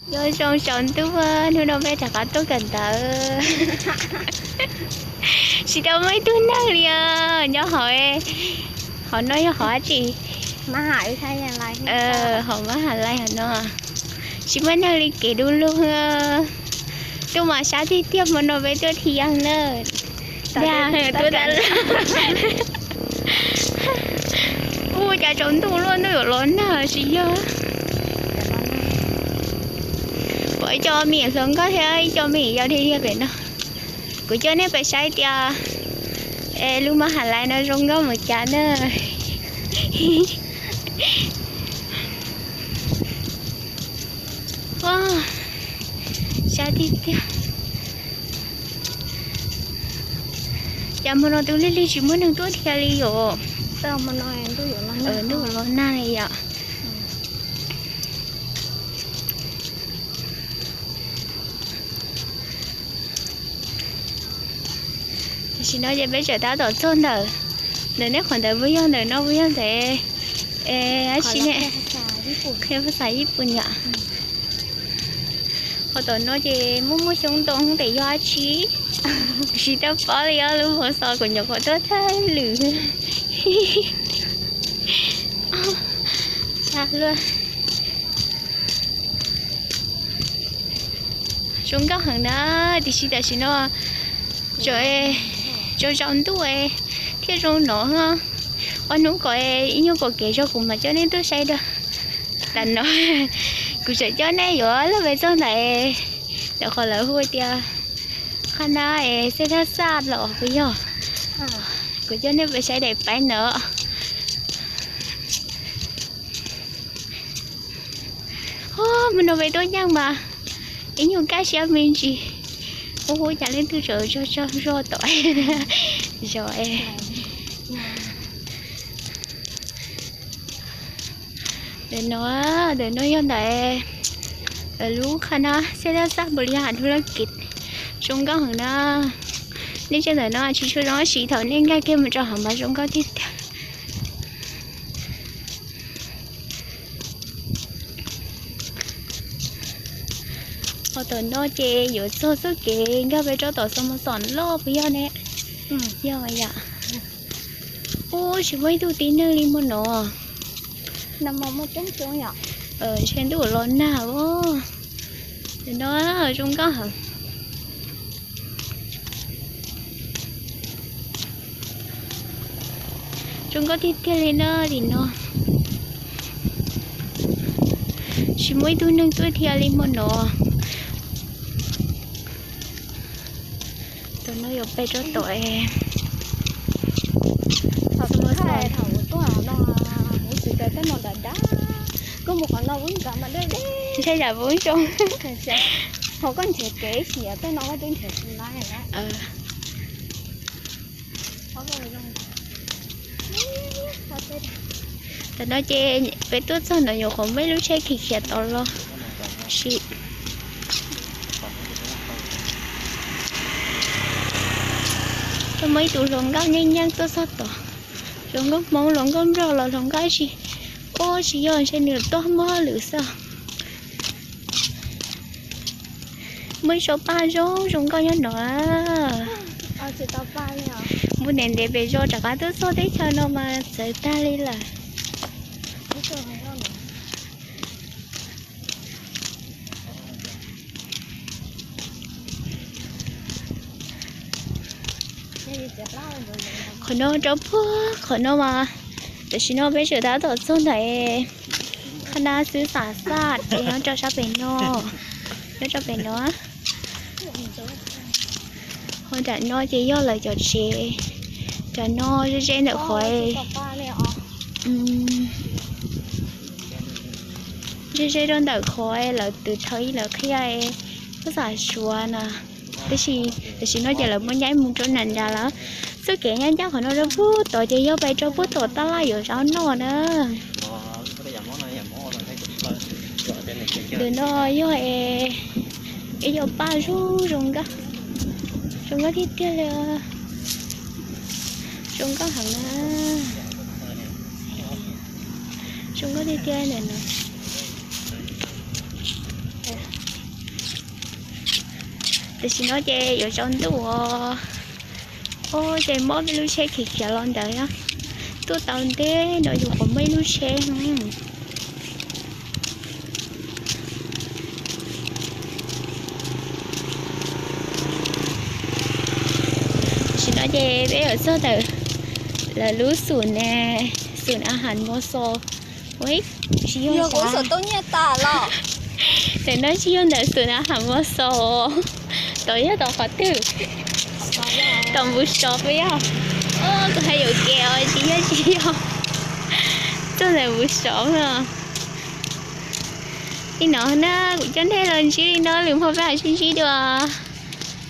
Nyob zoo tsaus ntuj, hnub no peb rov qab tuaj kawm ntawv. Tsis tau muaj ib tug neeg li os. Nyob hauv, hauv no yog hauv dab tsi? Hauv mab has lais hauv no. Tsis muaj neeg li, kev du lug. Tuaj mas sab tiag tiag, hmo no peb tuaj thiab na. Tuaj tas. Ua cas tsaus ntuj luaj, ntuj yuav los nag tsis yog? Pom ib co me nyuam hluas nkauj thiab ib co me nyuam yaus dhia dhia pem no. Kuv coj nej pais saib tias lub mab has lais no zoo nkauj mus cas na. Sab tiag tiag. Cas hmo no twb lig lig tsis muaj neeg tuaj dhia li yom? Ntuj los nag li yom. Tam sim no ces peb tseem tab tom txog ntawm, ntawm nej qhov ntawd puas yog, ntawm no puas yog ntawm dab tsi ne? Qhia phas xas Yij Pus yom. Qhov tom no ces muaj muaj xyoob ntoo tes yog dab tsi? Tsis tau paub li os, lub mos xos kuv nyuam qhuav tuaj thawj lwm. Luaj. Zoo nkauj heev na, tiam sis tam sim no tsaus tsaus ntuj thiaj zoo no. Ob hnub kom ib nyuag pom kev zog kuv mam coj nej tuaj saib dua. Tas no kuv tseem coj nej yuav luag pes txog ntawm, ntawm qhov lawv hu tias qhab nab es xej thaj xaj los puas yog? Kuv coj nej pes saib daim paib ntawd. Hmo no peb tuaj nyeej mas ib nyuag kaj siab me ntsis. Ub, ub, cas leej twg tseem tsaug tsaug zog tom zos. Ntawm no, ntawm no yog ntawm lub qhab nab xej thaj xaj npaum li yog hav dub laj kev. Zoo nkauj heev na. Nej tseem ntawm no tsis tshua zoo siv, thaum nej nkag kiag mus rau hauv mas zoo nkauj tiag tiag. Qhov tom no ces yuav txog txoj kev nkag pes rau tom Xos Mos Xos loj puas yog ne? Yog yom. Ub, tsis muaj ib tug tib neeg li hmo no. Ntshe ntuj los nag os. Ntawm no zoo nkauj heev. Zoo nkauj tiag tiag li na tim no. Tsis muaj ib tug neeg tuaj dhia li hmo no. Tam no yuav pes rau tom Xos Mos Xos. Thaum kuv tuaj no kuv tsis kawm tej no dav dav, koj mus qhov no kuv nkawd mas deb deb. Ntshe yam kuv zoo. Thaum koj nrhiav kev ib sim tej no koj twb nrhiav tsis laib. Tam no ces peb tuaj txog no nyuam qhuav muaj ib lub tsheb khiav khiav tod los sis. Tau muaj ib tug hluas nkauj nyeej nyeej tuaj txog tod. Hluas nkauj Hmoob, hluas nkauj Nplog los hluas nkauj tsi. Ub, tsis yog, ntshe nws tuaj muag lwm xwb. Muaj ib tsob paj zoo zoo nkauj nyob no. Mus ntev ntev pem zos rov qab tuaj txog teb chaws no mas txawv tag li lawm. Qhov no rau puag qhov no mas, tam sim no peb tseem tab tom txog ntawm qhab nab xwb, xam xaj es nyob rau sab pem no, nyob rau pem no. Ho nram no ces yog lawv cov tsev, nram no ze ze ntawm qhov, ze ze rau ntawm qhov lawv tus thawj ib lawv qhia phab xam Suav na. Tab sis tam sim no ces lawv muab ncaim mus rau nram nrad lawm. Txoj kev ncaj ncaj qhov no rau puag tod ces yog pais rau puag tom tab laj yuav zaub noj na. Ntawm no yog es ib co paj zoo zoo nkauj, zoo nkauj tiag tiag li. Zoo nkauj heev na. Zoo nkauj tiag tiag ntawm no. Tam sim no ces yuav tsaus ntuj os. Ua ces mob peb lub tsheb khiav khiav los ntawd na. Tuaj tau ntev no yus qhuav muaj ib lub tsheb. Tam sim no ces peb yuav txog ntawm lawv lub xum ne, xum a has mos xos. Ua, tsis yog, ntawm no tsis yog ntawm xum a has mos xos, tom yog tom qhov twg? Tom npus sov puas yog? Kuv hais yuam kev os, tsis yog, tsis yog. Txog ntawm npus sov no. Li no na, kuv coj nej los ntsib li no, lwm hmo peb mam sib ntsib dua.